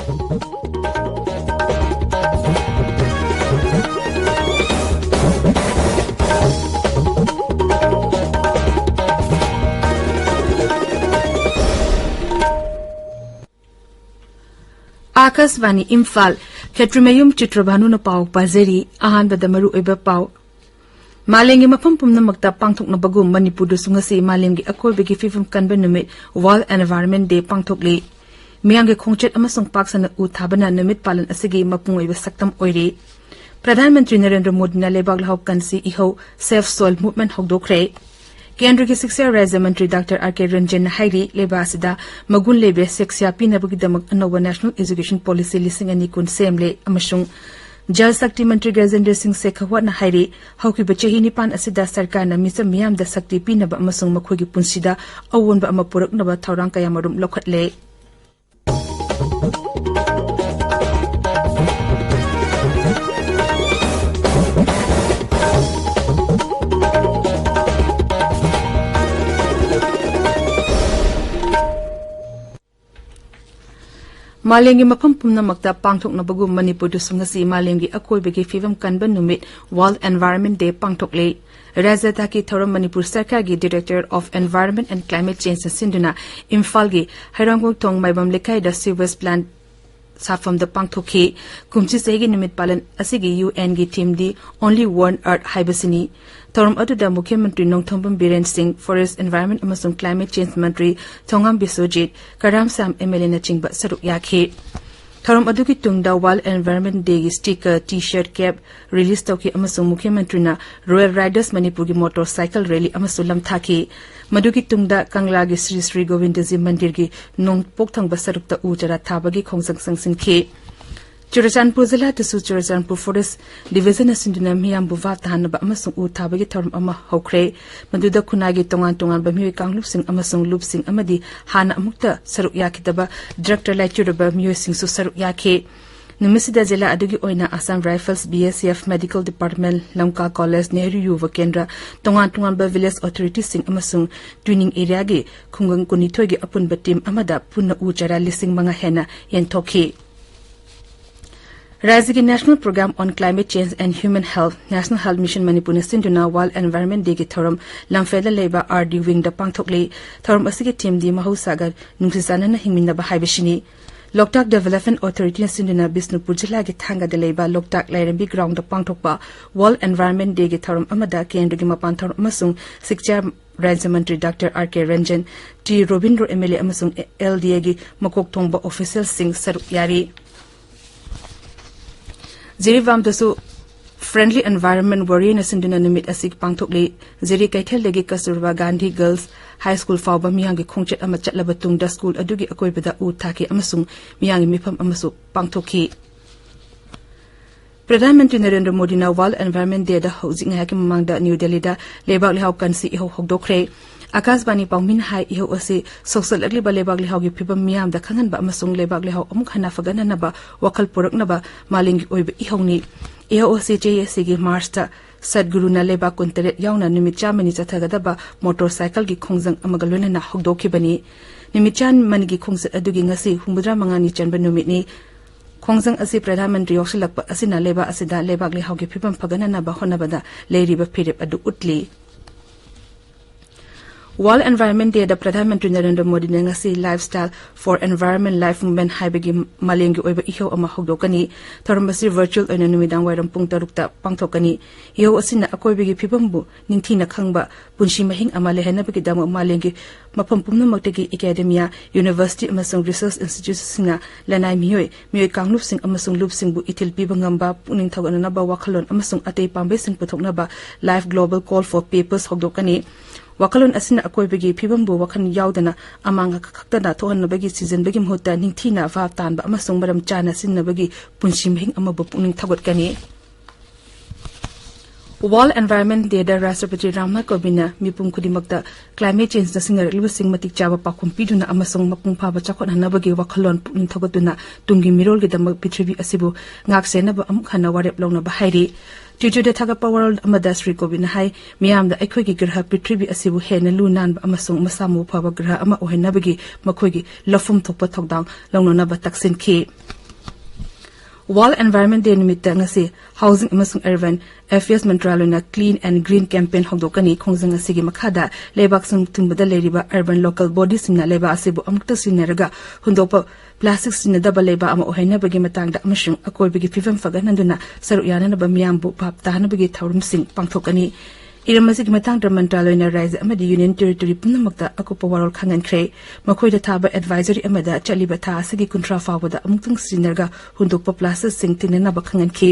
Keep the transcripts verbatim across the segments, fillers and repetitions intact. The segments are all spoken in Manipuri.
ꯑꯥꯀꯥꯁꯕꯥꯅꯤ ꯏꯝꯐꯥꯜ꯫ ꯈꯦꯇ꯭ꯔꯤꯃꯌꯨꯝ ꯆꯤꯇ꯭ꯔꯚꯥꯅꯨꯅ ꯄꯥꯎ ꯄꯥꯖꯔꯤ꯫ ꯑꯍꯥꯟꯕꯗ ꯃꯔꯨꯑꯣꯏꯕ ꯄꯥꯎ꯫ ꯃꯥꯂꯦꯝꯒꯤ ꯃꯐꯝ ꯄꯨꯝꯅꯃꯛꯇ ꯄꯥꯡꯊꯣꯛꯅꯕꯒꯨꯝ ꯃꯅꯤꯄꯨꯔꯗꯁꯨ ꯉꯁꯤ ꯃꯥꯂꯦꯝꯒꯤ ꯑꯀꯣꯏꯕꯒꯤ ꯐꯤꯕꯝ ꯀꯟꯕ ꯅꯨꯃꯤꯠ, World Environment Day, ꯄꯥꯡꯊꯣꯛꯂꯤ꯫ ꯃꯤꯌꯥꯝꯒꯤ ꯈꯣꯡꯆꯠ ꯑꯃꯁꯨꯡ ꯄꯥꯛ ꯁꯟꯅ ꯎ ꯊꯥꯕꯅ ꯅꯨꯃꯤꯠ ꯄꯥꯂꯟ ꯑꯁꯤꯒꯤ ꯃꯄꯨꯡ ꯑꯣꯏꯕ ꯁꯛꯇꯝ ꯑꯣꯏꯔꯤ꯫ ꯄ꯭ꯔꯙꯥꯟ ꯃꯟꯇ꯭ꯔꯤ ꯅꯔꯦꯟꯗ꯭ꯔ ꯃꯣꯗꯤꯅ ꯂꯩꯕꯥꯛ ꯂꯩꯍꯥꯎ ꯀꯟꯁꯤ ꯏꯍꯧ, Save Soil Movement, ꯍꯧꯗꯣꯛꯈ꯭ꯔꯦ꯫ ꯀꯦꯟꯗ꯭ꯔꯒꯤ ꯁꯤꯛꯁꯥ ꯔꯥꯖ꯭ꯌ ꯃꯟꯇ꯭ꯔꯤ ꯗꯥꯛꯇꯔ ꯑꯥꯔ ꯀꯦ ꯔꯟꯖꯟꯅ ꯍꯥꯏꯔꯤ, ꯂꯩꯕꯥꯛ ꯑꯁꯤꯗ ꯃꯒꯨꯟ ꯂꯩꯕ ꯁꯤꯛꯁꯥ ꯄꯤꯅꯕꯒꯤꯗꯃꯛ ꯑꯅꯧꯕ National Education Policy ꯂꯤꯁꯤꯡ ꯑꯅꯤ ꯀꯨꯟ ꯁꯦꯝꯂꯦ ꯑꯃꯁꯨꯡ ꯖꯜ ꯁꯛꯇꯤ ꯃꯟꯇ꯭ꯔꯤ ꯒꯖꯦꯟꯗ꯭ꯔ ꯁꯤꯡ ꯁꯦꯈꯥꯋꯠꯅ ꯍꯥꯏꯔꯤ, ꯍꯧꯈꯤꯕ ꯆꯍꯤ ꯅꯤꯄꯥꯟ ꯑꯁꯤꯗ ꯁꯔꯀꯥꯔꯅ ꯃꯤꯆꯝ ꯃꯤꯌꯥꯝꯗ ꯁꯛꯇꯤ ꯄꯤꯅꯕ ꯑꯃꯁꯨꯡ ꯃꯈꯣꯏꯒꯤ ꯄꯨꯟꯁꯤꯗ ꯑꯑꯣꯟꯕ ꯑꯃ ꯄꯨꯔꯛꯅꯕ ꯊꯧꯔꯥꯡ ꯀꯌꯥꯃꯔꯨꯝ ꯂꯧꯈꯠꯂꯦ꯫ ꯃꯥꯂꯦꯝꯒꯤ ꯃꯐꯝ ꯄꯨꯝꯅꯃꯛꯇ ꯄꯥꯡꯊꯣꯛꯅꯕꯒꯨꯝ ꯃꯅꯤꯄꯨꯔꯗꯁꯨ ꯉꯁꯤ ꯃꯥꯂꯦꯝꯒꯤ ꯑꯀꯣꯏꯕꯒꯤ ꯐꯤꯕꯝ ꯀꯟꯕ ꯅꯨꯃꯤꯠ, World Environment Day, ꯄꯥꯡꯊꯣꯛꯂꯤ꯫ ꯔꯥꯖ꯭ꯌ ꯊꯥꯛꯀꯤ ꯊꯧꯔꯝ ꯃꯅꯤꯄꯨꯔ ꯁꯔꯀꯥꯔꯒꯤ Directorate of Environment and Climate Change ꯅ ꯁꯤꯟꯗꯨꯅ ꯏꯝꯐꯥꯜꯒꯤ ꯍꯩꯔꯥꯡꯒꯣꯏꯊꯣꯡ ꯃꯥꯏꯕꯝ ꯂꯩꯀꯥꯏꯗ sewage plant ꯁꯥꯐꯝꯗ ꯄꯥꯡꯊꯣꯛꯈꯤ꯫ ꯀꯨꯝꯁꯤ ꯆꯍꯤꯒꯤ ꯅꯨꯃꯤꯠ ꯄꯥꯂꯟ ꯑꯁꯤꯒꯤ ꯌꯨ ꯑꯦꯟꯒꯤ theme ꯗꯤ Only One Earth ꯍꯥꯏꯕꯁꯤꯅꯤ꯫ ꯊꯧꯔꯝ ꯑꯗꯨꯗ ꯃꯨꯈ꯭ꯌ ꯃꯟꯇ꯭ꯔꯤ ꯅꯣꯡꯊꯣꯝꯕꯝ ꯕꯤꯔꯦꯟ ꯁꯤꯡ, Forest, Environment ꯑꯃꯁꯨꯡ Climate Change ꯃꯟꯇ꯭ꯔꯤ ꯊꯣꯉꯥꯝ ꯕꯤꯁ꯭ꯋꯖꯤꯠ, ꯀꯔꯥꯝ ꯁꯥꯝ ꯑꯦꯝ ꯑꯦꯜ ꯑꯦꯅꯆꯤꯡꯕ ꯁꯔꯨꯛ ꯌꯥꯈꯤ꯫ ꯊꯧꯔꯝ ꯑꯗꯨꯒꯤ ꯇꯨꯡꯗ World Environment Day ꯒꯤ sticker, T-shirt, cap release ꯇꯧꯈꯤ ꯑꯃꯁꯨꯡ ꯃꯨꯈ꯭ꯌ ꯃꯟꯇ꯭ꯔꯤꯅ Royal Riders ꯃꯅꯤꯄꯨꯔꯒꯤ motorcycle rally ꯑꯃꯁꯨ ꯂꯝꯊꯥꯈꯤ꯫ ꯃꯗꯨꯒꯤ ꯇꯨꯡꯗ ꯀꯪꯂꯥꯒꯤ ꯁ꯭ꯔꯤ ꯁ꯭ꯔꯤ ꯒꯣꯕꯤꯟꯗꯖꯤ ꯃꯟꯗꯤꯔꯒꯤ ꯅꯣꯡꯄꯣꯛ ꯊꯪꯕ ꯁꯔꯨꯛꯇ ꯎ ꯆꯥꯔꯥ ꯊꯥꯕꯒꯤ ꯈꯣꯡꯖꯪ ꯆꯪꯁꯤꯟꯈꯤ꯫ ꯆꯨꯔꯆꯥꯟꯄꯨꯔ ꯖꯤꯂꯥꯗꯁꯨ ꯆꯨꯔꯆꯥꯟꯄꯨꯔ Forest Division ꯅ ꯁꯤꯟꯗꯨꯅ ꯃꯤꯌꯥꯝꯕꯨ ꯚꯥꯞ ꯇꯥꯍꯟꯅꯕ ꯑꯃꯁꯨꯡ ꯎ ꯊꯥꯕꯒꯤ ꯊꯧꯔꯝ ꯑꯃ ꯍꯧꯈ꯭ꯔꯦ꯫ ꯃꯗꯨꯗ ꯈꯨꯟꯅꯥꯏꯒꯤ ꯇꯣꯉꯥꯟ ꯇꯣꯉꯥꯟꯕ ꯃꯤꯑꯣꯏ ꯀꯥꯡꯂꯨꯞꯁꯤꯡ ꯑꯃꯁꯨꯡ ꯂꯨꯞꯁꯤꯡ ꯑꯃꯗꯤ ꯍꯥꯟꯅ ꯑꯃꯨꯛꯇ ꯁꯔꯨꯛ ꯌꯥꯈꯤꯗꯕ drug ꯇ ꯂꯥꯏꯆꯨꯔꯕ ꯃꯤꯑꯣꯏꯁꯤꯡꯁꯨ ꯁꯔꯨꯛ ꯌꯥꯈꯤ꯫ ꯅꯨꯃꯤꯠꯁꯤꯗ ꯖꯤꯂꯥ ꯑꯗꯨꯒꯤ ꯑꯣꯏꯅ Assam Rifles, B S F, Medical Department, Lamka College, Nehru Yuva Kendra, ꯇꯣꯉꯥꯟ ꯇꯣꯉꯥꯟꯕ village authorityꯁꯤꯡ ꯑꯃꯁꯨꯡ training areaꯒꯤ ꯈꯨꯡꯒꯪ ꯀꯨꯟꯅꯤꯊꯣꯏꯒꯤ ꯑꯄꯨꯟꯕ team ꯑꯃꯗ ꯄꯨꯟꯅ ꯎ ꯆꯥꯔꯥ ꯂꯤꯁꯤꯡ ꯃꯉꯥ ꯍꯦꯟꯅ ꯌꯦꯟꯊꯣꯛꯈꯤ꯫ ꯔꯥꯖ꯭ꯌꯒꯤ National Program on Climate Change and Human Health, National Health Mission ꯃꯅꯤꯄꯨꯔꯅ ꯁꯤꯟꯗꯨꯅ World Environment Dayꯒꯤ ꯊꯧꯔꯝ ꯂꯝꯐꯦꯜꯗ ꯂꯩꯕ R D Wingꯗ ꯄꯥꯡꯊꯣꯛꯂꯤ꯫ ꯊꯧꯔꯝ ꯑꯁꯤꯒꯤ themeꯗꯤ ꯃꯍꯧꯁꯥꯒ ꯅꯨꯡꯁꯤ ꯆꯥꯟꯅꯅ ꯍꯤꯡꯃꯤꯟꯅꯕ ꯍꯥꯏꯕꯁꯤꯅꯤ꯫ Loktak Development Authorityꯅ ꯁꯤꯟꯗꯨꯅ ꯕꯤꯁꯅꯨꯄꯨꯔ ꯖꯤꯂꯥꯒꯤ ꯊꯥꯡꯒꯗ ꯂꯩꯕ ꯂꯣꯛꯇꯥꯛ ꯂꯥꯏꯔꯦꯝꯕꯤ groundꯗ ꯄꯥꯡꯊꯣꯛꯄ World Environment Dayꯒꯤ ꯊꯧꯔꯝ ꯑꯃꯗ ꯀꯦꯟꯗ꯭ꯔꯒꯤ ꯃꯄꯥꯟ ꯊꯧꯔꯝ ꯑꯃꯁꯨꯡ ꯁꯤꯛꯆꯥ ꯔꯥꯖ꯭ꯌ ꯃꯟꯇ꯭ꯔꯤ Doctor R K Ranjan, T Robindro M L A ꯑꯃꯁꯨꯡ L D Aꯒꯤ ꯃꯀꯣꯛ ꯊꯣꯡꯕ officialꯁꯤꯡ ꯁꯔꯨꯛ ꯌꯥꯔꯤ꯫ ꯖꯤꯔꯤꯕꯥꯝꯗꯁꯨ Friendly Environment Warriorꯅ ꯁꯤꯟꯗꯨꯅ ꯅꯨꯃꯤꯠ ꯑꯁꯤ ꯄꯥꯡꯊꯣꯛꯂꯤ꯫ ꯖꯤꯔꯤ ꯀꯩꯊꯦꯜꯗꯒꯤ ꯀꯁꯇꯨꯔꯕꯥ ꯒꯥꯟꯙꯤ Girls High School ꯐꯥꯎꯕ ꯃꯤꯌꯥꯝꯒꯤ ꯈꯣꯡꯆꯠ ꯑꯃ ꯆꯠꯂꯕ ꯇꯨꯡꯗ school ꯑꯗꯨꯒꯤ ꯑꯀꯣꯏꯕꯗ ꯎ ꯊꯥꯈꯤ ꯑꯃꯁꯨꯡ ꯃꯤꯌꯥꯝꯒꯤ ꯃꯤꯐꯝ ꯑꯃꯁꯨ ꯄꯥꯡꯊꯣꯛꯈꯤ꯫ ꯄ꯭ꯔꯙꯥꯟ ꯃꯟꯇ꯭ꯔꯤ ꯅꯔꯦꯟꯗ꯭ꯔ ꯃꯣꯗꯤꯅ World Environment Dayꯗ ꯍꯧꯖꯤꯛ ꯉꯥꯏꯍꯥꯛꯀꯤ ꯃꯃꯥꯡꯗ ꯅ꯭ꯌꯨ ꯗꯦꯜꯂꯤꯗ ꯂꯩꯕꯥꯛ ꯂꯩꯍꯥꯎ ꯀꯟꯁꯤ ꯏꯍꯧ ꯍꯧꯗꯣꯛꯈ꯭ꯔꯦ꯫ ꯑꯀꯥꯁꯕꯥꯅꯤ ꯄꯥꯎꯃꯤꯅ ꯍꯥꯏ, ꯏꯍꯧ ꯑꯁꯤ ꯁꯣꯛꯆꯜꯂꯛꯂꯤꯕ ꯂꯩꯕꯥꯛ ꯂꯩꯍꯥꯎꯒꯤ ꯐꯤꯕꯝ ꯃꯤꯌꯥꯝꯗ ꯈꯪꯍꯟꯕ ꯑꯃꯁꯨꯡ ꯂꯩꯕꯥꯛ ꯂꯩꯍꯥꯎ ꯑꯃꯨꯛ ꯍꯟꯅ ꯐꯒꯠꯅꯅꯕ ꯋꯥꯈꯜ ꯄꯨꯔꯛꯅꯕ ꯃꯥꯂꯦꯝꯒꯤ ꯑꯣꯏꯕ ꯏꯍꯧꯅꯤ꯫ ꯏꯍꯧ ꯑꯁꯤ ꯆꯍꯤ ꯑꯁꯤꯒꯤ ꯃꯥꯔꯆꯇ ꯁꯠꯒꯨꯔꯨꯅ ꯂꯩꯕꯥꯛ ꯀꯨꯟꯇꯔꯦꯠ ꯌꯥꯎꯅ ꯅꯨꯃꯤꯠ ꯆꯥꯝꯃꯅꯤ ꯆꯠꯊꯒꯗꯕ motorcycleꯒꯤ ꯈꯣꯡꯖꯪ ꯑꯃꯒ ꯂꯣꯏꯅꯅ ꯍꯧꯗꯣꯛꯈꯤꯕꯅꯤ꯫ ꯅꯨꯃꯤꯠ ꯆꯥꯝꯃꯅꯤꯒꯤ ꯈꯣꯡꯆꯠ ꯑꯗꯨꯒꯤ ꯉꯁꯤ ꯍꯨꯝꯐꯨꯇꯔꯥ ꯃꯉꯥꯅꯤ ꯆꯟꯕ ꯅꯨꯃꯤꯠꯅꯤ꯫ ꯈꯣꯡꯖꯪ ꯑꯁꯤ ꯄ꯭ꯔꯙꯥꯟ ꯃꯟꯇ꯭ꯔꯤ ꯌꯥꯎꯁꯤꯜꯂꯛꯄ ꯑꯁꯤꯅ ꯂꯩꯕꯥꯛ ꯑꯁꯤꯗ ꯂꯩꯕꯥꯛ ꯂꯩꯍꯥꯎꯒꯤ ꯐꯤꯕꯝ ꯐꯒꯠꯅꯅꯕ ꯍꯣꯠꯅꯕꯗ ꯂꯩꯔꯤꯕ ꯐꯤꯔꯦꯞ ꯑꯗꯨ ꯎꯠꯂꯤ꯫ World Environment Dayꯗ ꯄ꯭ꯔꯙꯥꯟ ꯃꯟꯇ꯭ꯔꯤ ꯅꯔꯦꯟꯗ꯭ꯔ ꯃꯣꯗꯤꯅ ꯉꯁꯤ Lifestyle for Environment Life Movement ꯍꯥꯏꯕꯒꯤ ꯃꯥꯂꯦꯝꯒꯤ ꯑꯣꯏꯕ ꯏꯍꯧ ꯑꯃ ꯍꯧꯗꯣꯛꯀꯅꯤ꯫ ꯊꯧꯔꯝ ꯑꯁꯤ virtual ꯑꯣꯏꯅ ꯅꯨꯃꯤꯗꯥꯡ ꯋꯥꯏꯔꯝ ꯄꯨꯡ ꯇꯔꯨꯛꯇ ꯄꯥꯡꯊꯣꯛꯀꯅꯤ꯫ ꯏꯍꯧ ꯑꯁꯤꯅ ꯑꯀꯣꯏꯕꯒꯤ ꯐꯤꯕꯝꯕꯨ ꯅꯤꯡꯊꯤꯅ ꯈꯪꯕ, ꯄꯨꯟꯁꯤ ꯃꯍꯤꯡ ꯑꯃ ꯂꯩꯍꯟꯅꯕꯒꯤꯗꯃꯛ ꯃꯥꯂꯦꯝꯒꯤ ꯃꯐꯝ ꯄꯨꯝꯅꯃꯛꯇꯒꯤ academia, university ꯑꯃꯁꯨꯡ research instituteꯁꯤꯡꯅ ꯂꯅꯥꯏ ꯃꯤꯑꯣꯏ, ꯃꯤꯑꯣꯏ ꯀꯥꯡꯂꯨꯞꯁꯤꯡ ꯑꯃꯁꯨꯡ ꯂꯨꯞꯁꯤꯡꯕꯨ ꯏꯊꯤꯜ ꯄꯤꯕ ꯉꯝꯕ, ꯄꯨꯛꯅꯤꯡ ꯊꯧꯒꯠꯅꯅꯕ ꯋꯥꯈꯜꯂꯣꯟ ꯑꯃꯁꯨꯡ ꯑꯇꯩ ꯄꯥꯝꯕꯩꯁꯤꯡ ꯄꯨꯊꯣꯛꯅꯕ Life Global Call for Papers ꯍꯧꯗꯣꯛꯀꯅꯤ꯫ ꯋꯥꯈꯜꯂꯣꯟ ꯑꯁꯤꯅ ꯑꯀꯣꯏꯕꯒꯤ ꯐꯤꯕꯝꯕꯨ ꯋꯥꯈꯜ ꯌꯥꯎꯗꯅ ꯑꯃꯥꯡ ꯑꯈꯛꯇꯅ ꯊꯣꯛꯍꯟꯅꯕꯒꯤ ꯊꯤꯖꯤꯟꯕꯒꯤ ꯃꯍꯨꯠꯇ ꯅꯤꯡꯊꯤꯅ ꯚꯥꯞ ꯇꯥꯟꯕ ꯑꯃꯁꯨꯡ ꯃꯔꯝ ꯆꯥꯅ ꯁꯤꯖꯤꯟꯅꯕꯒꯤ ꯄꯨꯟꯁꯤ ꯃꯍꯤꯡ ꯑꯃꯕꯨ ꯄꯨꯛꯅꯤꯡ ꯊꯧꯒꯠꯀꯅꯤ꯫ World Environment Day ꯗ ꯔꯥꯁꯇ꯭ꯔꯄꯇꯤ ꯔꯥꯝꯅꯥꯊ ꯀꯣꯕꯤꯟꯗꯅ ꯃꯤꯄꯨꯝ ꯈꯨꯗꯤꯡꯃꯛꯇ climate change ꯅ ꯁꯤꯡꯅꯔꯛꯂꯤꯕꯁꯤꯡ ꯃꯇꯤꯛ ꯆꯥꯕ ꯄꯥꯎꯈꯨꯝ ꯄꯤꯗꯨꯅ ꯑꯃꯁꯨꯡ ꯃꯄꯨꯡ ꯐꯥꯕ ꯆꯥꯎꯈꯠꯍꯟꯅꯕꯒꯤ ꯋꯥꯈꯜꯂꯣꯟ ꯄꯨꯛꯅꯤꯡ ꯊꯧꯒꯠꯇꯨꯅ ꯇꯨꯡꯒꯤ ꯃꯤꯔꯣꯜꯒꯤꯗꯃꯛ ꯄ꯭ꯔꯤꯊꯤꯕꯤ ꯑꯁꯤꯕꯨ ꯉꯥꯛ ꯁꯦꯟꯅꯕ ꯑꯃꯨꯛ ꯍꯟꯅ ꯋꯥꯔꯦꯞ ꯂꯧꯅꯕ ꯍꯥꯏꯔꯤ꯫ Twitter ꯗ ꯊꯥꯒꯠꯄ ꯋꯥꯔꯣꯜ ꯑꯃꯗ ꯁ꯭ꯔꯤ ꯀꯣꯕꯤꯟꯗꯅ ꯍꯥꯏ, ꯃꯤꯌꯥꯝꯗ ꯑꯩꯈꯣꯏꯒꯤ ꯒ꯭ꯔꯍ ꯄ꯭ꯔꯤꯊꯤꯕꯤ ꯑꯁꯤꯕꯨ ꯍꯦꯟꯅ ꯂꯨ ꯅꯥꯟꯕ ꯑꯃꯁꯨꯡ ꯃꯁꯥ ꯃꯎ ꯐꯕ ꯒ꯭ꯔꯍ ꯑꯃ ꯑꯣꯏꯍꯟꯅꯕꯒꯤ ꯃꯈꯣꯏꯒꯤ ꯂꯧꯐꯝ ꯊꯣꯛꯄ ꯊꯧꯗꯥꯡ ꯂꯧꯅꯅꯕ ꯇꯛꯁꯤꯟꯈꯤ꯫ World Environment Day ꯅꯨꯃꯤꯠꯇ ꯉꯁꯤ Housing ꯑꯃꯁꯨꯡ Urban Affairs ꯃꯟꯇ꯭ꯔꯥꯂꯣꯏꯅ Clean and Green Campaign ꯍꯧꯗꯣꯛꯀꯅꯤ꯫ ꯈꯣꯡꯖꯪ ꯑꯁꯤꯒꯤ ꯃꯈꯥꯗ ꯂꯩꯕꯥꯛꯁꯤꯡ ꯊꯨꯡꯕꯗ ꯂꯩꯔꯤꯕ urban local body ꯁꯤꯡꯅ ꯂꯩꯕꯥꯛ ꯑꯁꯤꯕꯨ ꯑꯃꯨꯛꯇ ꯁꯤꯖꯤꯟꯅꯔꯒ ꯍꯨꯟꯗꯣꯛꯄ plastic ꯁꯤꯖꯤꯟꯅꯗꯕ ꯂꯩꯕꯥꯛ ꯑꯃ ꯑꯣꯏꯍꯟꯅꯕꯒꯤ ꯃꯇꯥꯡꯗ ꯑꯃꯁꯨꯡ ꯑꯀꯣꯏꯕꯒꯤ ꯐꯤꯕꯝ ꯐꯒꯠꯍꯟꯗꯨꯅ ꯁꯔꯨꯛ ꯌꯥꯅꯅꯕ ꯃꯤꯌꯥꯝꯕꯨ ꯚꯥꯞ ꯇꯥꯍꯟꯅꯕꯒꯤ ꯊꯧꯔꯝꯁꯤꯡ ꯄꯥꯡꯊꯣꯛꯀꯅꯤ꯫ ꯏꯔꯝ ꯑꯁꯤꯒꯤ ꯃꯇꯥꯡꯗ ꯃꯟꯇ꯭ꯔꯥꯂꯣꯏꯅ ꯔꯥꯖ꯭ꯌ ꯑꯃꯗꯤ Union Territory ꯄꯨꯝꯅꯃꯛꯇ ꯑꯀꯨꯞꯄ ꯋꯥꯔꯣꯜ ꯈꯪꯍꯟꯈ꯭ꯔꯦ꯫ ꯃꯈꯣꯏꯗ ꯊꯥꯕ advisory ꯑꯃꯗ ꯆꯠꯂꯤꯕ ꯊꯥ ꯑꯁꯤꯒꯤ ꯀꯨꯟꯊ꯭ꯔꯥ ꯐꯥꯎꯕꯗ ꯑꯃꯨꯛꯇꯪ ꯁꯤꯖꯤꯟꯅꯔꯒ ꯍꯨꯟꯗꯣꯛꯄ plastic ꯁꯤꯡ ꯊꯤꯡꯅꯅꯕ ꯈꯪꯍꯟꯈꯤ꯫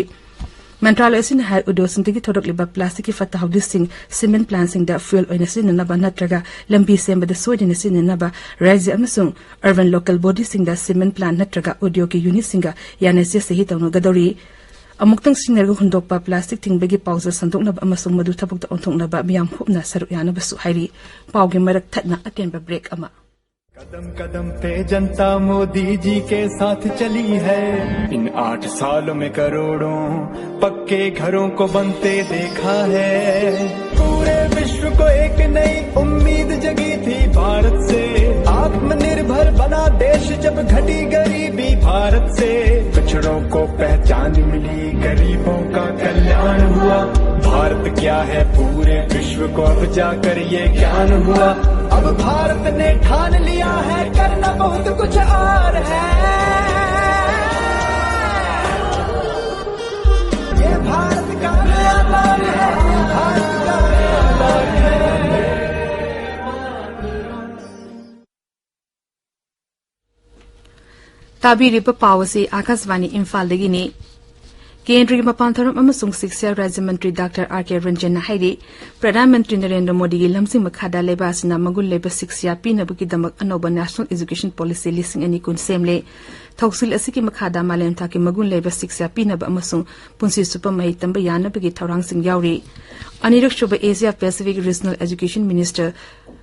ꯃꯟꯇ꯭ꯔꯥꯂꯣꯏ ꯑꯁꯤꯅ ꯍꯥꯏ, ꯎꯗ꯭ꯌꯣꯒꯁꯤꯡꯗꯒꯤ ꯊꯣꯔꯛꯂꯤꯕ plastic ꯀꯤ ꯐꯠꯇ ꯍꯥꯎꯗꯤꯁꯤꯡ cement plant ꯁꯤꯡꯗ fuel ꯑꯣꯏꯅ ꯁꯤꯖꯤꯟꯅꯅꯕ ꯅꯠꯇ꯭ꯔꯒ ꯂꯝꯕꯤ ꯁꯦꯝꯕꯗ ꯁꯣꯏꯗꯅ ꯁꯤꯖꯤꯟꯅꯅꯕ ꯔꯥꯖ꯭ꯌ ꯑꯃꯁꯨꯡ urban local body ꯁꯤꯡꯗ cement plant ꯅꯠꯇ꯭ꯔꯒ ꯎꯗ꯭ꯌꯣꯒ ꯀꯤ unit ꯁꯤꯡꯒ ꯌꯥꯅ ꯆꯦ ꯁꯍꯤ ꯇꯧꯅꯒꯗꯧꯔꯤ꯫ ꯑꯃꯨꯛꯇꯪ ꯁꯤꯖꯤꯟꯅꯔꯒ ꯍꯨꯟꯗꯣꯛꯄ plastic ꯊꯤꯡꯕꯒꯤ ꯄꯥꯎꯖꯦꯜ ꯁꯟꯗꯣꯛꯅꯕ ꯑꯃꯁꯨꯡ ꯃꯗꯨ ꯊꯕꯛꯇ ꯑꯣꯟꯊꯣꯛꯅꯕ ꯃꯤꯌꯥꯝ ꯄꯨꯝꯅ ꯁꯔꯨꯛ ꯌꯥꯅꯕꯁꯨ ꯍꯥꯏꯔꯤ꯫ ꯄꯥꯎꯒꯤ ꯃꯔꯛ ꯊꯠꯅ ꯑꯇꯦꯟꯕ break ꯑꯃ꯫ कदम कदम पे जनता मोदी जी के साथ चली है। इन आठ सालों में करोड़ों पक्के घरों को बनते देखा है। पूरे विश्व को एक नई उम्मीद जगी थी भारत से। आत्मनिर्भर बना देश जब, घटी गरीबी भारत से। पिछड़ों को पहचान मिली, गरीबों का कल्याण हुआ। भारत क्या है, पूरे विश्व को अब जाकर ये ज्ञान हुआ। अब भारत ने ठान लिया है, करना बहुत कुछ और है। ये भारत का नया दौर है, भारत का नया दौर है। ꯇꯥꯕꯤꯔꯤꯕ ꯄꯥꯎ ꯑꯁꯤ ꯑꯥꯀꯥꯁꯕꯥꯅꯤ ꯏꯝꯐꯥꯜꯗꯒꯤꯅꯤ꯫ ꯀꯦꯟꯗ꯭ꯔꯒꯤ ꯃꯄꯥꯟ ꯊꯧꯔꯝ ꯑꯃꯁꯨꯡ ꯁꯤꯛꯁꯥ ꯔꯥꯖ꯭ꯌ ꯃꯟꯇ꯭ꯔꯤ ꯗꯥꯛꯇꯔ ꯑꯥꯔ ꯀꯦ ꯔꯟꯖꯟꯅ ꯍꯥꯏꯔꯤ, ꯄ꯭ꯔꯙꯥꯟ ꯃꯟꯇ꯭ꯔꯤ ꯅꯔꯦꯟꯗ꯭ꯔ ꯃꯣꯗꯤꯒꯤ ꯂꯝꯖꯤꯡ ꯃꯈꯥꯗ ꯂꯩꯕꯥꯛ ꯑꯁꯤꯅ ꯃꯒꯨꯟ ꯂꯩꯕ ꯁꯤꯛꯁꯥ ꯄꯤꯅꯕꯒꯤꯗꯃꯛ ꯑꯅꯧꯕ ꯅꯦꯁꯅꯦꯜ ꯑꯦꯖꯨꯀꯦꯁꯟ ꯄꯣꯂꯤꯁꯤ ꯂꯤꯁꯤꯡ ꯑꯅꯤ ꯀꯨꯟ ꯁꯦꯝꯂꯦ꯫ ꯊꯧꯁꯤꯜ ꯑꯁꯤꯒꯤ ꯃꯈꯥꯗ ꯃꯥꯂꯦꯝ ꯊꯥꯛꯀꯤ ꯃꯒꯨꯟ ꯂꯩꯕ ꯁꯤꯛꯁꯥ ꯄꯤꯅꯕ ꯑꯃꯁꯨꯡ ꯄꯨꯟꯁꯤ ꯆꯨꯞꯄ ꯃꯍꯩ ꯇꯝꯕ ꯌꯥꯅꯕꯒꯤ ꯊꯧꯔꯥꯡꯁꯤꯡ ꯌꯥꯎꯔꯤ꯫ ꯑꯅꯤꯔꯛꯁꯨꯕ Asia Pacific regional education minister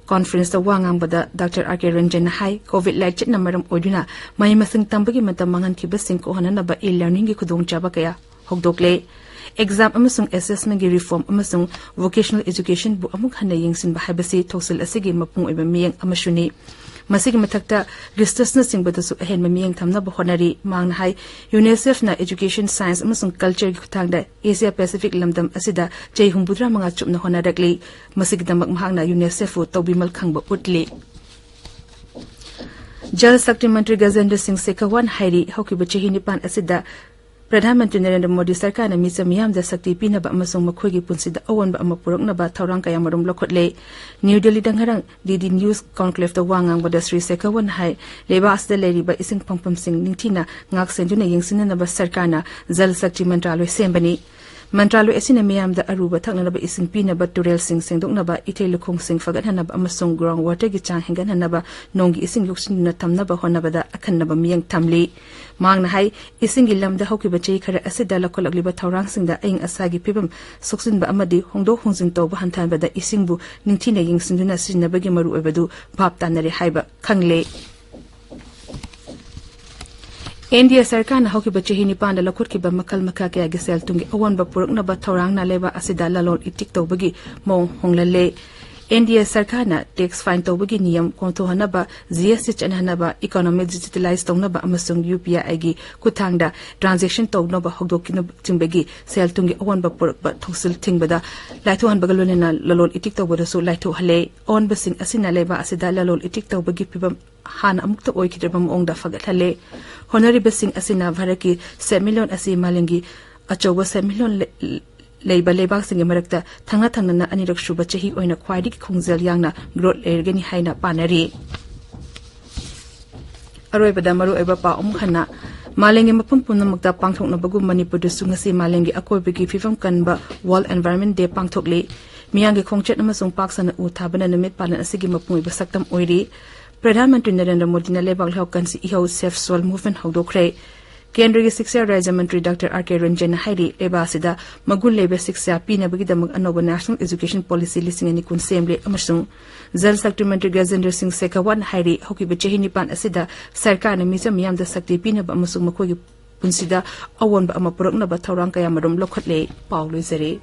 ꯀꯣꯟꯐꯔꯦꯟꯁꯇ ꯋꯥ ꯉꯥꯡꯕꯗ ꯗꯥꯛꯇꯔ ꯑꯥꯔ ꯀꯦ ꯔꯟꯖꯟꯅ ꯍꯥꯏ, ꯀꯣꯚꯤꯗ ꯂꯥꯏꯆꯠꯅ ꯃꯔꯝ ꯑꯣꯏꯗꯨꯅ ꯃꯍꯩ ꯃꯁꯤꯡ ꯇꯝꯕꯒꯤ ꯃꯇꯝ ꯃꯥꯡꯍꯟꯈꯤꯕꯁꯤꯡ ꯀꯣꯛꯍꯟꯅꯅꯕ ꯏ ꯂꯔꯅꯤꯡꯒꯤ ꯈꯨꯗꯣꯡꯆꯥꯕ ꯀꯌꯥ ꯍꯧꯗꯣꯛꯂꯦ꯫ ꯑꯦꯛꯖꯥꯝ ꯑꯃꯁꯨꯡ ꯑꯦꯁꯦꯁꯃꯦꯟꯒꯤ ꯔꯤꯐꯣꯔꯝ ꯑꯃꯁꯨꯡ ꯚꯣꯀꯦꯁꯅꯦꯜ ꯑꯦꯖꯨꯀꯦꯁꯟꯕꯨ ꯑꯃꯨꯛ ꯍꯟꯅ ꯌꯦꯡꯁꯤꯟꯕ ꯍꯥꯏꯕꯁꯤ ꯊꯧꯁꯤꯜ ꯑꯁꯤꯒꯤ ꯃꯄꯨꯡ ꯑꯣꯏꯕ ꯃꯤꯠꯌꯦꯡ ꯑꯃꯁꯨꯅꯤ꯫ ꯃꯁꯤꯒꯤ ꯃꯊꯛꯇ, ꯔꯤꯁꯔꯆꯅꯆꯤꯡꯕꯗꯁꯨ ꯑꯍꯦꯟꯕ ꯃꯤꯠꯌꯦꯡ ꯊꯝꯅꯕ ꯍꯣꯠꯅꯔꯤ꯫ ꯃꯍꯥꯛꯅ ꯍꯥꯏ, ꯌꯨꯅꯤꯁꯦꯐꯅ ꯑꯦꯖꯨꯀꯦꯁꯟ, ꯁꯥꯏꯟꯁ ꯑꯃꯁꯨꯡ ꯀꯜꯆꯔꯒꯤ ꯈꯨꯠꯊꯥꯡꯗ ꯑꯦꯁꯤꯌꯥ ꯄꯦꯁꯤꯐꯤꯛ ꯂꯝꯗꯝ ꯑꯁꯤꯗ ꯆꯍꯤ ꯍꯨꯝꯐꯨꯇꯔꯥ ꯃꯉꯥ ꯆꯨꯞꯅ ꯍꯣꯠꯅꯔꯛꯂꯤ꯫ ꯃꯁꯤꯒꯤꯗꯃꯛ ꯃꯍꯥꯛꯅ ꯌꯨꯅꯤꯁꯦꯐꯄꯨ ꯇꯧꯕꯤꯃꯜ ꯈꯪꯕ ꯎꯠꯂꯤ꯫ ꯖꯜ ꯁꯛꯇꯤ ꯃꯟꯇ꯭ꯔꯤ ꯒꯖꯦꯟꯗ꯭ꯔ ꯁꯤꯡ ꯁꯦꯈꯥꯋꯠꯅ ꯍꯥꯏꯔꯤ, ꯍꯧꯈꯤꯕ ꯆꯍꯤ ꯅꯤꯄꯥꯟ ꯑꯁꯤꯗ ꯄ꯭ꯔꯙꯥꯟ ꯃꯟꯇ꯭ꯔꯤ ꯅꯔꯦꯟꯗ꯭ꯔ ꯃꯣꯗꯤ ꯁꯔꯀꯥꯔꯅ ꯃꯤꯆꯝ ꯃꯤꯌꯥꯝꯗ ꯁꯛꯇꯤ ꯄꯤꯅꯕ ꯑꯃꯁꯨꯡ ꯃꯈꯣꯏꯒꯤ ꯄꯨꯟꯁꯤꯗ ꯑꯑꯣꯟꯕ ꯑꯃ ꯄꯨꯔꯛꯅꯕ ꯊꯧꯔꯥꯡ ꯀꯌꯥꯃꯔꯨꯝ ꯂꯧꯈꯠꯂꯦ꯫ ꯅ꯭ꯌꯨ ꯗꯦꯜꯂꯤꯗ ꯉꯔꯥꯡ ꯗꯤ ꯗꯤ ꯅ꯭ꯌꯨꯁ ꯀꯣꯟꯀ꯭ꯂꯦꯚꯇ ꯋꯥ ꯉꯥꯡꯕꯗ ꯁ꯭ꯔꯤ ꯁꯦꯈꯥꯋꯠꯅ ꯍꯥꯏ, ꯂꯩꯕꯥꯛ ꯑꯁꯤꯗ ꯂꯩꯔꯤꯕ ꯏꯁꯤꯡ ꯐꯪꯐꯝꯁꯤꯡ ꯅꯤꯡꯊꯤꯅ ꯉꯥꯛ ꯁꯦꯟꯗꯨꯅ ꯌꯦꯡꯁꯤꯟꯅꯅꯕ ꯁꯔꯀꯥꯔꯅ ꯖꯜ ꯁꯛꯇꯤ ꯃꯟꯇ꯭ꯔꯥꯂꯣꯏ ꯁꯦꯝꯕꯅꯤ꯫ ꯃꯟꯇ꯭ꯔꯥꯂꯣꯏ ꯑꯁꯤꯅ ꯃꯤꯌꯥꯝꯗ ꯑꯔꯨꯕ ꯊꯛꯅꯅꯕ ꯏꯁꯤꯡ ꯄꯤꯅꯕ, ꯇꯨꯔꯦꯜꯁꯤꯡ ꯁꯦꯡꯗꯣꯛꯅꯕ, ꯏꯊꯩ ꯂꯧꯈꯣꯡꯁꯤꯡ ꯐꯒꯠꯍꯟꯅꯕ ꯑꯃꯁꯨꯡ ꯒ꯭ꯔꯥꯎꯟ ꯋꯥꯇꯔꯒꯤ ꯆꯥꯡ ꯍꯦꯟꯒꯠꯍꯟꯅꯕ ꯅꯣꯡꯒꯤ ꯏꯁꯤꯡ ꯌꯣꯛꯁꯤꯟꯗꯨꯅ ꯊꯝꯅꯕ ꯍꯣꯠꯅꯕꯗ ꯑꯈꯟꯅꯕ ꯃꯤꯠꯌꯦꯡ ꯊꯝꯂꯤ꯫ ꯃꯍꯥꯛꯅ ꯍꯥꯏ, ꯏꯁꯤꯡꯒꯤ ꯂꯝꯗ ꯍꯧꯈꯤꯕ ꯆꯍꯤ ꯈꯔ ꯑꯁꯤꯗ ꯂꯧꯈꯠꯂꯛꯂꯤꯕ ꯊꯧꯔꯥꯡꯁꯤꯡꯗ ꯑꯏꯪ ꯑꯁꯥꯒꯤ ꯐꯤꯕꯝ ꯁꯣꯛꯆꯤꯟꯕ ꯑꯃꯗꯤ ꯍꯣꯡꯗꯣꯛ ꯍꯣꯡꯖꯤꯟ ꯇꯧꯕ ꯍꯟꯊꯍꯟꯕꯗ ꯏꯁꯤꯡꯕꯨ ꯅꯤꯡꯊꯤꯅ ꯌꯦꯡꯁꯤꯟꯗꯨꯅ ꯁꯤꯖꯤꯟꯅꯕꯒꯤ ꯃꯔꯨꯑꯣꯏꯕꯗꯨ ꯚꯥꯞ ꯇꯥꯅꯔꯦ ꯍꯥꯏꯕ ꯈꯪꯂꯦ꯫ ꯑꯦꯟ ꯗꯤ ꯑꯦ ꯁꯔꯀꯥꯔꯅ ꯍꯧꯈꯤꯕ ꯆꯍꯤ ꯅꯤꯄꯥꯟꯗ ꯂꯧꯈꯠꯈꯤꯕ ꯃꯈꯜ ꯃꯈꯥ ꯀꯌꯥꯒꯤ ꯁꯦꯜ ꯊꯨꯝꯒꯤ ꯑꯑꯣꯟꯕ ꯄꯨꯔꯛꯅꯕ ꯊꯧꯔꯥꯡꯅ ꯂꯩꯕꯥꯛ ꯑꯁꯤꯗ ꯂꯂꯣꯟ ꯏꯇꯤꯛ ꯇꯧꯕꯒꯤ ꯃꯑꯣꯡ ꯍꯣꯡꯂꯜꯂꯦ꯫ ꯑꯦꯟ ꯗꯤ ꯑꯦ ꯁꯔꯀꯥꯔꯅ ꯇꯦꯛꯁ ꯐꯥꯏꯟ ꯇꯧꯕꯒꯤ ꯅꯤꯌꯝ ꯀꯣꯝꯊꯣꯛꯍꯟꯅꯕ, ꯖꯤ ꯑꯦꯁ ꯇꯤ ꯆꯠꯅꯍꯟꯅꯕ, ꯏꯀꯣꯅꯣꯃꯤ ꯗꯤꯖꯤꯇꯦꯂꯥꯏꯖ ꯇꯧꯅꯕ ꯑꯃꯁꯨꯡ ꯌꯨ ꯄꯤ ꯑꯥꯏꯒꯤ ꯈꯨꯠꯊꯥꯡꯗ ꯇ꯭ꯔꯥꯟꯖꯦꯛꯁꯟ ꯇꯧꯅꯕ ꯍꯧꯗꯣꯛꯈꯤꯕꯅꯆꯤꯡꯕꯒꯤ ꯁꯦꯜ ꯊꯨꯝꯒꯤ ꯑꯑꯣꯟꯕ ꯄꯨꯔꯛꯄ ꯊꯧꯁꯤꯜ ꯊꯤꯡꯕꯗ ꯂꯥꯏꯊꯣꯛꯍꯟꯕꯒ ꯂꯣꯏꯅꯅ ꯂꯂꯣꯟ ꯏꯇꯤꯛ ꯇꯧꯕꯗꯁꯨ ꯂꯥꯏꯊꯣꯛꯍꯜꯂꯦ꯫ ꯑꯑꯣꯟꯕꯁꯤꯡ ꯑꯁꯤꯅ ꯂꯩꯕꯥꯛ ꯑꯁꯤꯗ ꯂꯂꯣꯟ ꯏꯇꯤꯛ ꯇꯧꯕꯒꯤ ꯐꯤꯕꯝ ꯍꯥꯟꯅ ꯑꯃꯨꯛꯇ ꯑꯣꯏꯈꯤꯗ꯭ꯔꯤꯕ ꯃꯑꯣꯡꯗ ꯐꯒꯠꯍꯜꯂꯦ꯫ ꯍꯣꯠꯅꯔꯤꯕꯁꯤꯡ ꯑꯁꯤꯅ ꯚꯥꯔꯠꯀꯤ ꯁꯦꯟꯃꯤꯠꯂꯣꯟ ꯑꯁꯤ ꯃꯥꯂꯦꯝꯒꯤ ꯑꯆꯧꯕ ꯁꯦꯟꯃꯤꯠꯂꯣꯟ ꯂꯩ-, ꯂꯩꯕ ꯂꯩꯕꯥꯛꯁꯤꯡꯒꯤ ꯃꯔꯛꯇ ꯊꯪꯅ ꯊꯪꯅꯅ ꯑꯅꯤꯔꯛ ꯁꯨꯕ ꯆꯍꯤ ꯑꯣꯏꯅ ꯈ꯭ꯋꯥꯏꯗꯒꯤ ꯈꯣꯡꯖꯦꯜ ꯌꯥꯡꯅ ꯒ꯭ꯔꯣꯠ ꯂꯩꯔꯒꯅꯤ ꯍꯥꯏꯅ ꯄꯥꯅꯔꯤ꯫ ꯑꯔꯣꯏꯕꯗ ꯃꯔꯨꯑꯣꯏꯕ ꯄꯥꯎ ꯑꯃꯨꯛ ꯍꯟꯅ ꯃꯥꯂꯦꯝꯒꯤ ꯃꯐꯝ ꯄꯨꯝꯅꯃꯛꯇ ꯄꯥꯡꯊꯣꯛꯅꯕꯒꯨꯝ ꯃꯅꯤꯄꯨꯔꯗꯁꯨ ꯉꯁꯤ ꯃꯥꯂꯦꯝꯒꯤ ꯑꯀꯣꯏꯕꯒꯤ ꯐꯤꯕꯝ ꯀꯟꯕ World Environment Day ꯄꯥꯡꯊꯣꯛꯂꯤ꯫ ꯃꯤꯌꯥꯝꯒꯤ ꯈꯣꯡꯆꯠ ꯑꯃꯁꯨꯡ ꯄꯥꯛ ꯁꯟꯅ ꯎ ꯊꯥꯕꯅ ꯅꯨꯃꯤꯠ ꯄꯥꯂꯟ ꯑꯁꯤꯒꯤ ꯃꯄꯨꯡ ꯑꯣꯏꯕ ꯁꯛꯇꯝ ꯑꯣꯏꯔꯤ꯫ ꯄ꯭ꯔꯙꯥꯟ ꯃꯟꯇ꯭ꯔꯤ ꯅꯔꯦꯟꯗ꯭ꯔ ꯃꯣꯗꯤꯅ ꯂꯩꯕꯥꯛ ꯂꯩꯍꯥꯎ ꯀꯟꯁꯤ ꯏꯍꯧ Save Soil Movement ꯍꯧꯗꯣꯛꯈ꯭ꯔꯦ꯫ ꯀꯦꯟꯗ꯭ꯔꯒꯤ ꯁꯤꯛꯁꯥ ꯔꯥꯖ꯭ꯌ ꯃꯟꯇ꯭ꯔꯤ ꯗꯥꯛꯇꯔ ꯑꯥꯔ ꯀꯦ ꯔꯟꯖꯟꯅ ꯍꯥꯏꯔꯤ, ꯂꯩꯕꯥꯛ ꯑꯁꯤꯗ ꯃꯒꯨꯟ ꯂꯩꯕ ꯁꯤꯛꯁꯥ ꯄꯤꯅꯕꯒꯤꯗꯃꯛ ꯑꯅꯧꯕ National Education Policy ꯂꯤꯁꯤꯡ ꯑꯅꯤ ꯀꯨꯟ ꯁꯦꯝꯂꯦ ꯑꯃꯁꯨꯡ ꯖꯜ ꯁꯛꯇꯤ ꯃꯟꯇ꯭ꯔꯤ ꯒꯖꯦꯟꯗ꯭ꯔ ꯁꯤꯡ ꯁꯦꯈꯥꯋꯠꯅ ꯍꯥꯏꯔꯤ, ꯍꯧꯈꯤꯕ ꯆꯍꯤ ꯅꯤꯄꯥꯟ ꯑꯁꯤꯗ ꯁꯔꯀꯥꯔꯅ ꯃꯤꯆꯝ ꯃꯤꯌꯥꯝꯗ ꯁꯛꯇꯤ ꯄꯤꯅꯕ ꯑꯃꯁꯨꯡ ꯃꯈꯣꯏꯒꯤ ꯄꯨꯟꯁꯤꯗ ꯑꯑꯣꯟꯕ ꯑꯃ ꯄꯨꯔꯛꯅꯕ ꯊꯧꯔꯥꯡ ꯀꯌꯥꯃꯔꯨꯝ ꯂꯧꯈꯠꯂꯦ꯫ ꯄꯥꯎ ꯂꯣꯏꯖꯔꯦ꯫